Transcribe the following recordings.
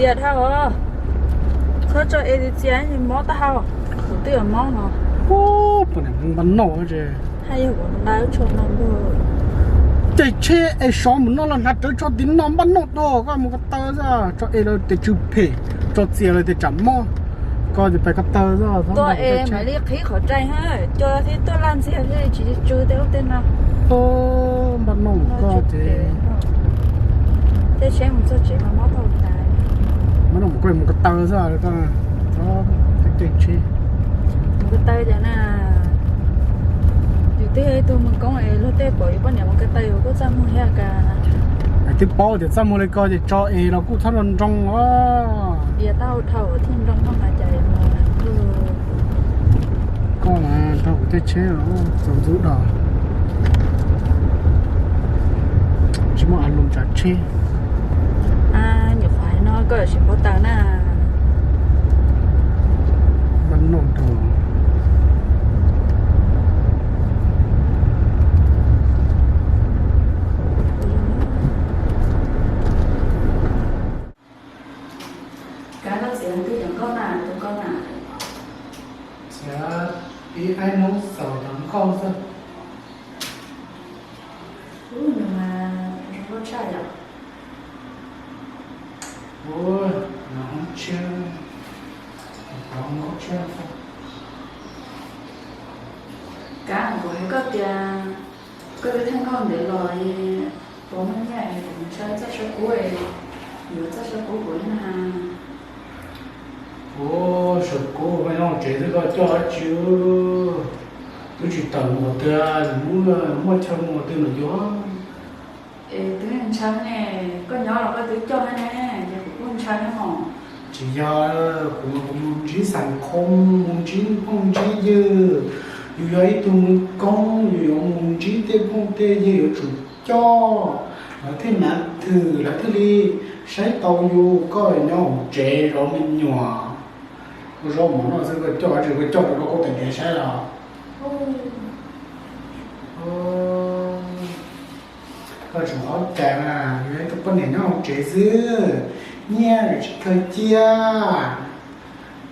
Dhau os, txhob tso es txias txias mob tag hau, kuv twb yuav mob no. Ub, poj niam npaj noj ces, tej tsheb es sov mus no los hnav rawv tso tim no npaj noj dua, koj mus ko taw xwb, tso es los tias tsw phem, tso txias los tias tsam mob, koj ces pais ko taw xwb. Tua es mam li qhib qhov rais, cua thiab tuaj laj ntxiag thiaj li tsis tsw tej ub tej no. Npaj noj koj ces, tej tsheb mus txog tsev mas mob tag tas. Npaj noj mus koj mus ko taw xwb, tej tsheb mus ko taw cas na. Yus twb yog ib tug mus koob es luag tej pom yus poj niam mus ko taw yus kuj txaj muag thiab cas. Twb paub tias txaj muag li ko ces tso es los kuj txhob nroo nroo os. Dias tau dhau thiaj nroo nroo mas cas. Koj mas nrog kuv tej tsheb txaus ntxub do, tsis muaj a lus tsav tsheb. Nyuam qhuav no koj yuav tsis paub taw na. Npaj noj rau. Kav koj txiav twb cov nkauj na, tus nkauj na. Txiav ib aib noob xaus cov nkauj xwb. Ub, nws mas zoo nkauj tshaj yom. Ub, nws hoob tshiab, qhov hoob nkauj tshiab xwb. Kav kuv hais koj tias koj twb thaij nkauj ntev los, puas muaj nyiaj es kuv mus ntshaw txoj saw kub, yuav txoj saw kub kuv na. Ub, saw kub mas nyob tsev xwb koj coj dab tsi? Twb tsis tawm mus qhov twg, muaj chaw mus qhov twg mas yuav. Es twb ntshaw ne, koj nyob los koj twb coj ne, ces kuv kuj ntshaw ne mos. Tsis yog, kuv mas kuv mus ntsib xas khoo, mus ntsib phooj ntsib ywg, yus yog ib tug mus koob yus yuav mus ntsib tej phooj tej ywg yuav tsum coj, lawv thiaj nav thwm lawv thiaj li saib tau yus, koj nyob hauv tsev zov me nyuam. Ua zaub mov noj xwb koj coj dab tsi, koj coj rau koj kuj tais diav saib los. Koj tseem qhov cas na, yus yog ib tug poj niam nyob hauv tsev xwb, nyiaj tsis khaws cia.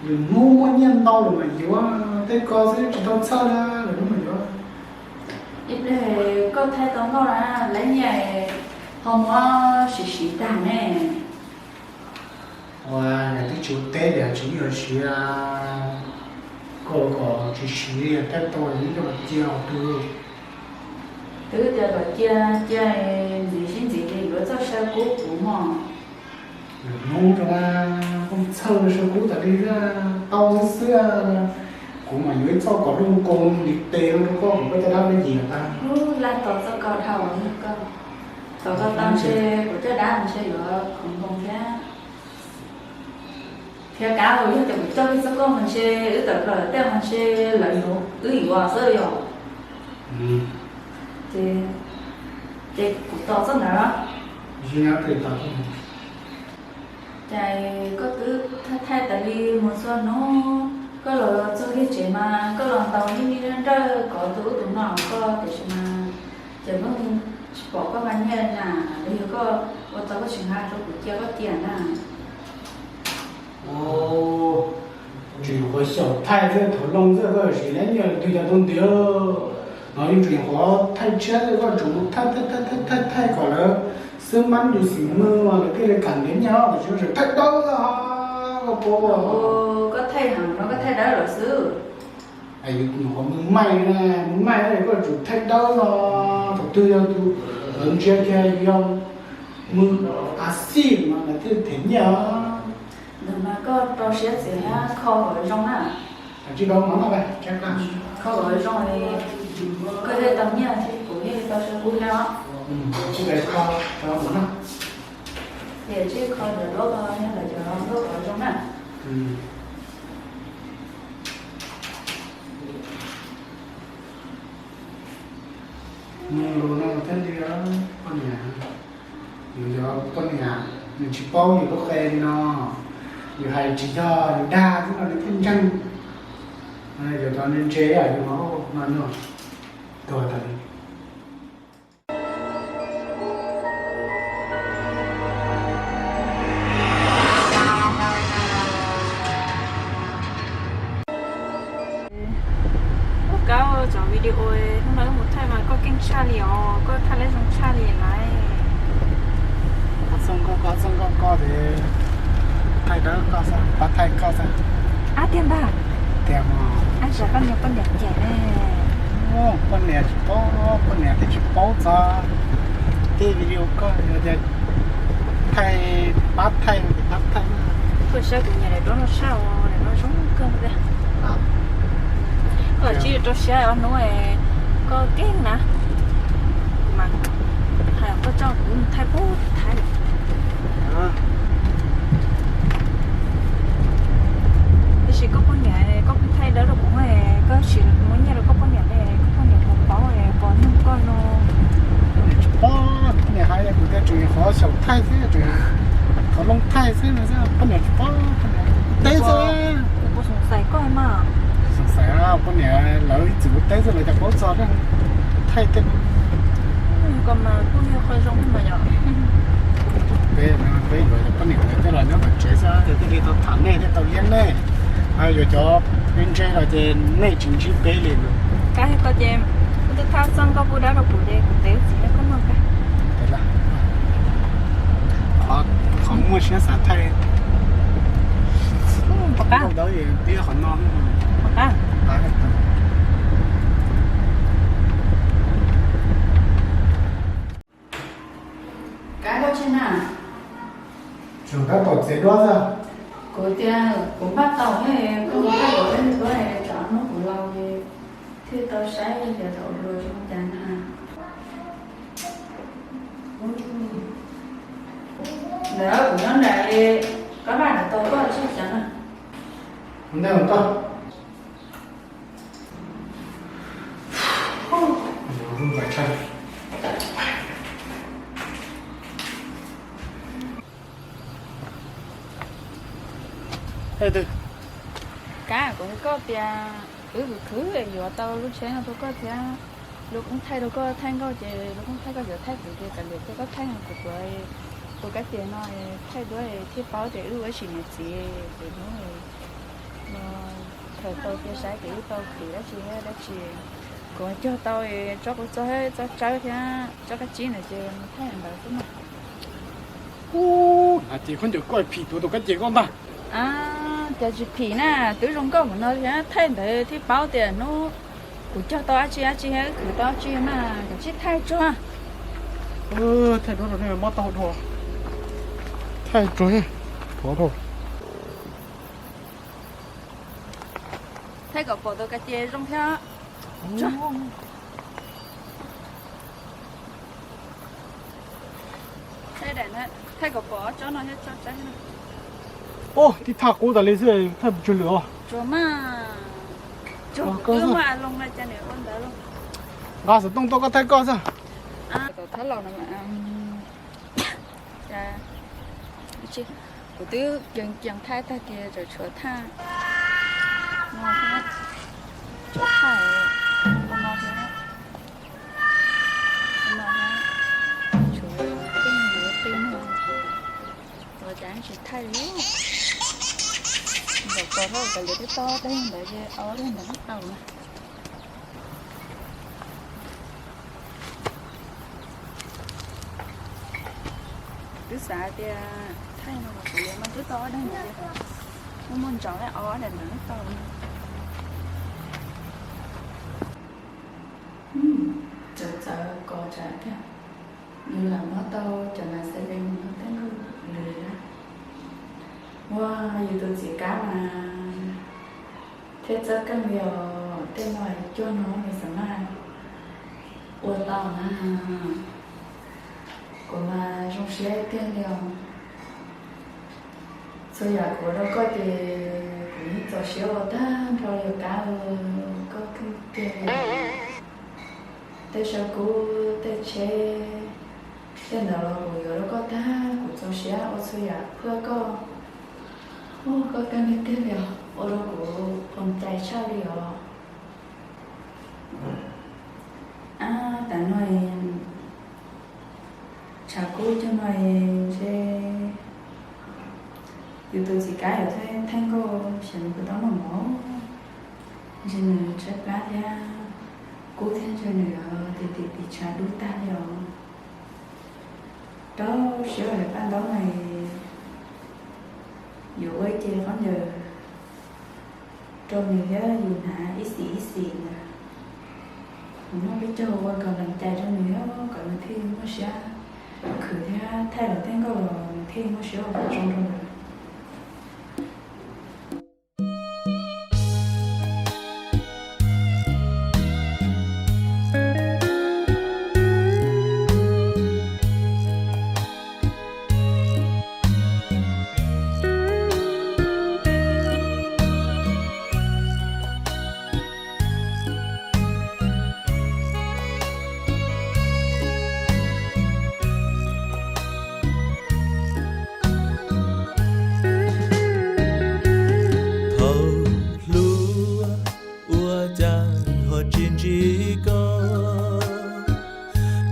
Lwm hnub muaj nyiaj ntau lawm mas yuav, tej ko xwb tsis tau txhawj na, lwm hnub mas yuav. Ib pliag koj thaij tau nkauj na, lawv nyiaj ho muab siv siv tag ne. Ua yog twb tsis ua teb tias tsis yeej yuav siv, koj kom tsis siv li, tab tau yeej coj los cia hauv twg. Twb tias kom cia, cia ntxiv sib ntxiv ces yuav txoj saw kub kuv mog. Lwm hnub rau na, koj txhawj saw kub tas li tau xwb xwb. Kuv mam yuav ib txoj kom lub nkoos ntiv tes rau koj kom koj caj dab peb yim tag. Laj tos txoj ko dhau koj, tos koj tau ntshe kuv caj dab ntshe yuav khoov nkoos thiab. Thiab kav yog tias kuv coj koj txoj koj mas ntshe wb tawm plaws tej mas ntshe lawv yuav wb yuav xwb yom. Ces, ces kuv tos txoj ntawd. Cas koj twb thaij thaij tas li mus txhua hnub, koj los txog kiag tsev mas koj los ntaus ib mi nrawj kov tus ub tus no koj tiam sis mas ces pheej tsis pom koj nqa nyiaj na, los yog koj ua tau koj tsis nqa rau kuv cia koj cia na. Tseem nyuam qhuav xyaum thaij thiab thaum loo xwb koj sim neb nyiaj twg cov tau ntiav. No yeej tseem nyuam qhuav thaij tshiab thiab koj tseem mus thaij thaij thaij thaij thaij kom lawv xwb mab yus xim mw lawv thiaj li kam ntiav nyiaj, tam sim no tseem thaij dawb xwb koj puas. Koj thaij heev no koj thaij dawb lawm xwb. Yus nyuam qhuav mus maij, mus maij koj tsum thaij dawb no, thaum twg yog tus lawv ntsia kiag yus yog mus a xij mas lawv thiaj them nyiaj. Ntawd mas koj rau siab txiav thiab kho kom zoo na. Tsis rau mov no, kho kom zoo li, koj thiaj tau nyiaj thiab kuv thiaj tau saw kub thiab os. Tsis kho rau mov no. Ces tsis kho cov duab ko nyiaj lawm cov duab kom zoo na. Nws lus no thiaj li poj niam, yus yog poj niam nws tsis paub yus lub qe li no, yus hais tsis yog yus dag xwb no nws thiaj ntseeg. Yus cov ntse ntse yus no no tuag tas li. Li os, koj thaij lawv zoo tshaj li na. Koj txhob nkauj koj, txhob nkauj koj ces thaij dawb koj xwb, pab thaij koj xwb. Ab, tiag ntag. Tiag mas. Ab, poj niam, poj niam cem ne. Poj niam tsis paub, poj niam twb tsis paub txog tej video koj tias thaij, pab thaij, pab thaij. Koj saib kuv niam daim duab no sab, daim duab zoo kawg li. Koj tsis rau siab ob hnub koj kev na. Kuv mas hais koj coj kuv thaij pub thaij. Tiam sis koj poj niam, koj thaij dawb rau kuv, koj sim muab nyiaj rau koj poj niam ne, koj poj niam puas paub, puas nug koj no? Poj niam tsis paub, poj niam hais kuv tias tseem qhov xyaum thaij xwb, tseem qhov loo thaij xwb no, poj niam tsis paub, poj niam teb xwb. Kuv puas xav xaiv koj mas. Xav xaiv poj niam lawv ib txwm teb xwb lawv cas paub txog thaij tej no. Koj mas kuj yog qhov zoo mas yom. Peb, peb yuav cov poj niam tej los nyob tom tsev xwb ces thiaj li tau tham nej, thiaj tau liab nej. Yuav cov peb ntse los ces nej tsis ntsib peb li no. Kab koj ces kuv twb thaj txog koj pub dawb rau kuv ces kuv tev txiv rau koj noj kab. Qhov muaj siab xav thaij. Pom qab. Dawb tiab qhov no. Pom qab. Kab koj tsis na. Tseem kab tom txiv duab xwb. Kuv tias kuv npaj tau ne, koj mus thaij kom peb duab tsam hnub kuv laus thiaj tau saib tias thaum hluas zoo cas na. Ntawd kuv nyob nram li, koj npaj nram tau koj tsis xav na. Ntawd koj. Kab, kuv hais koj tias wb khwv khwv yuav tau lub tsheb no rau koj thiab, lub koob thaij rau koj thaij nkauj ces lub koob thaij koj yuav thaij kuv ces kav liam tias koj thaij kuv tuav tus kab tias no thaij duab thiaj paub tias wb ua sim niam txiv ces hnub no khaws tau cia saib ces wb tau khwv dab tsi dab tsi. Kuv cog tau tsob quav txob, tsob tsawb thiab tsob kab tsib ntawd ces mus thaij ntawd xwb mas. Ub, hais tias khaub ncaws koj phim tuav tus kab ces koj ntag. Cas tsis phim na, twb zoo nkauj mus no thiab thaij ntawd thiaj paub tias hnub kuv cog tau dab tsi dab tsi thiab khwv tau dab tsi mas kav tsij thaij tsuag. Thaij duab rau nej mob taub hau dua. Thaij tsuag, thuav rau. Thaij kom pom tus kab ces zoo thiab. Thaij kom pom tsob no thiab tsob tsawb no. Ub, tib thaj qub tas li xwb, thaij pes tsawg lwm os. Tsuag mas, tsuag twb muaj a loo no cas nws ua ntawd lauj. Nqa xov tooj tuaj koj thaij koj xwb. Tom thab laus no, kuv twb ceev ceev thaij tag ces tseem tshuav thaj no thiab, tshuav thaj no thiab, no thiab, tshuav tej yuav tej no, ua cas tsis thaij li. Ntaus pos rau kav liam twb tau tej ntawd ces ob daim ntawd twb tau na. Twb xav tias thaij no los kav liam mas twb tau ob daim ntawd, muaj muaj ntsaum ob daim ntawd twb tau. Txawv txawv kos tsam tiag, nws lam muab tau cov nas xes lees no tej nkaus lwm na. Ua yus tus txiv kab mas thiab txawj kawg li os, tej no cuag no nws xav mas ua tau na. Kuv mas zoo siab tiag li os. Txhua yam kuv ua rau koj ces kuv yeej txaus siab ua tag nrho li kab, koj kawg tiag li. Tej saw kub, tej tsheb, tej ntawd los kuv yuav rau koj tag, kuv txaus siab ua txhua yam pliag koj. Ua koj kawg tiag tiag li os, ua rau kuv phoom cai tshaj li os. Ab, tas no tshav kub cog no ntshe yus tus txiv kab yuav thaij nkauj xyov nws puas tau noj mov, ntshe nws tshaib plab thiab. Kub thiab ntshaw nws ces tim tim tshav dub tag li os. Rau siab lawm paj ntaub no, yuav ua ib ce khaub ncaws rau nws thiab yus hnav ib xim ib xim ntawd. Kuv muab peb caug ua kom lees cai rau nws thiab kom nws thiaj muaj siab khwv thiab thaij lawm tej nkauj los nws thiaj muaj siab ua kom zoo rau lawm. Thaum hluas ua cas ho tsis ntsib koj,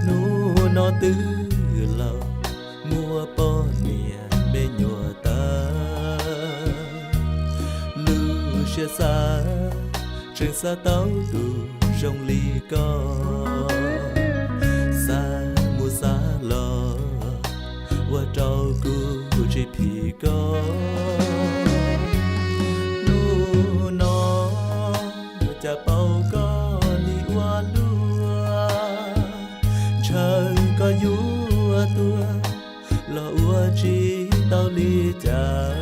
hnub no twb laus muaj poj niam me nyuam tag. Lub siab xav tseem xav tau tus zoo li koj, xav mus xav los ua rau kuv tsis phim koj. Hnub no cas paub koj li ua luaj, ntshaw koj yuav tuag los ua tsis tau li cas.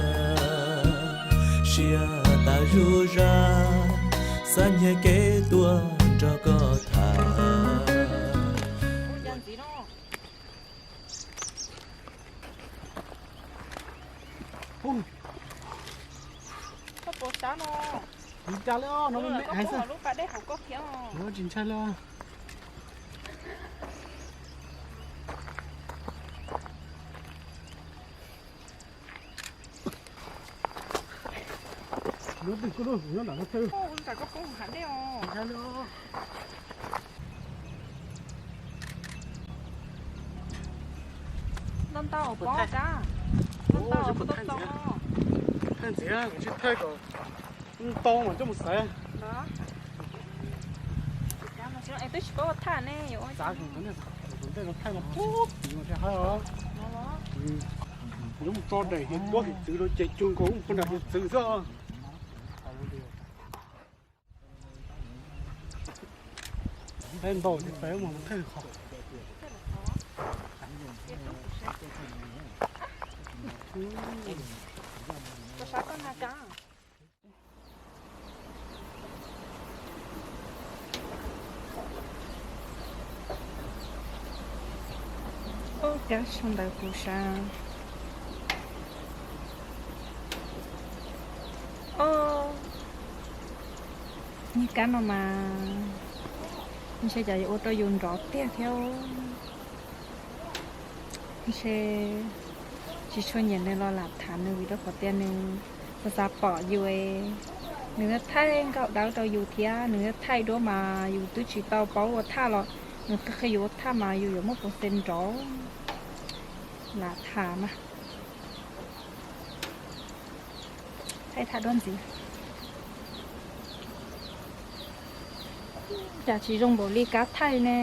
Siab tas zuj zaj, xav nyiag kev tuaj nrog koj tham. Koj puas sab no? Ua cas li os, no me me xwb. Lub pas dej hauv koj khiav os. Tsis ntshai li. Nyob twg kuj lub nyob nram no thawj. Koj ua cas koj poob hauv dej os? Ntshai li os. Ntau ntau pob kab. Ntau ntau pob txaus. Thawj ntxiv, kuv tsis thawj kom ntau mas coj mus xaiv. Es twb tsis paub ua thaj ne, yuav ua cas? Tus ntej no thaj no pub tim no thiaj haib os. Yuav mus tso daim hiav tuab hiav txwv rau ces cug nkaus mus pub nram hiav txwv xwb. Peb ntaus ces peb mus thawj qhov. Ub, kab sau ntawv kuv sav. Ub, niag kab no mas ntshe cas yuav ua rau yus nrov tiag thiab. Ntshe tsis tshua nyiam nws los lam tham nws vim rau qhov tias nws xav xav pom yus, nws yuav thaij nkauj dawb rau yus thiab nws yuav thaij duab mas yus twb tsis tau paub ua thaj los nws qhia qhia yus ua thaj mas yus yuav muaj peev xwm nrov. Lam tham mas thaij thaj duab ntxiv. Cas tsis zoo npaum li kab thaij ne.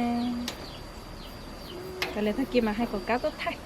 Kav liam tag kis mas hais kom kab tuaj thaij.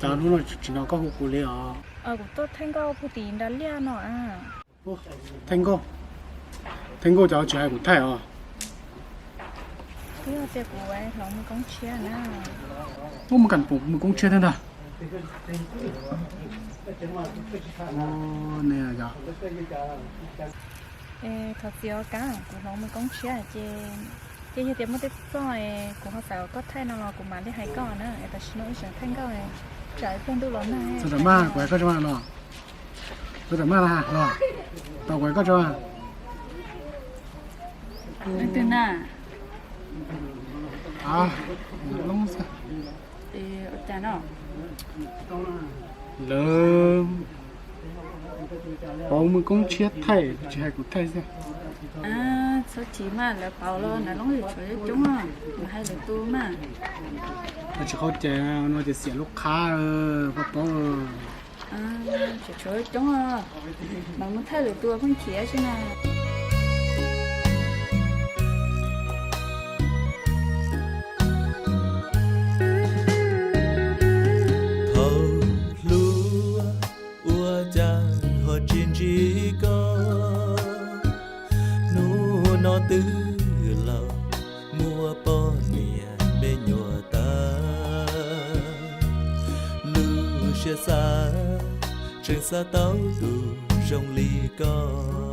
Cas hnub no tsis hnov koj hu kuv li os? Kuv tuaj thaij nkauj puag tim nram liaj no a. Thaij nkauj, thaij nkauj cas tsis hais kuv thaij os? Twb yog tias kuv hloov mus koob tshiab na. Ub, mus kam mus koob tshiab thiab ntag. Thov txim os Kab, kuv hloov mus koob tshiab ces, ces yog tias muaj tej txoj kuv ho xav kom koj thaij no los kuv mam li hais koj na, es tam sim no wb tseem thaij nkauj, tsam ib pliag ntuj los nag. Txog tam maj kuv hais koj tso los, txog tam maj los, tau kuv hais koj tso. Leej twg na? Loob xwb. Ua cas no? Lawv pauv mus koob tshiab thaij, tsis hais kuv thaij xwb. Txhob chim mas, lawv pauv los nav loob yuav tshuav coob coob, kuv hais lawv tus mas. Tsis qhov ces no ces xiam lub qhab, pab paub. Tshuav coob, mam mus thaij lawv tus pheej khiav xwb na. Thaum hluas ua cas ho tsis ntsib koj, hnub no twb laus, muaj poj niam me nyuam tag, lub siab xav tseem xav tau tus zoo li koj.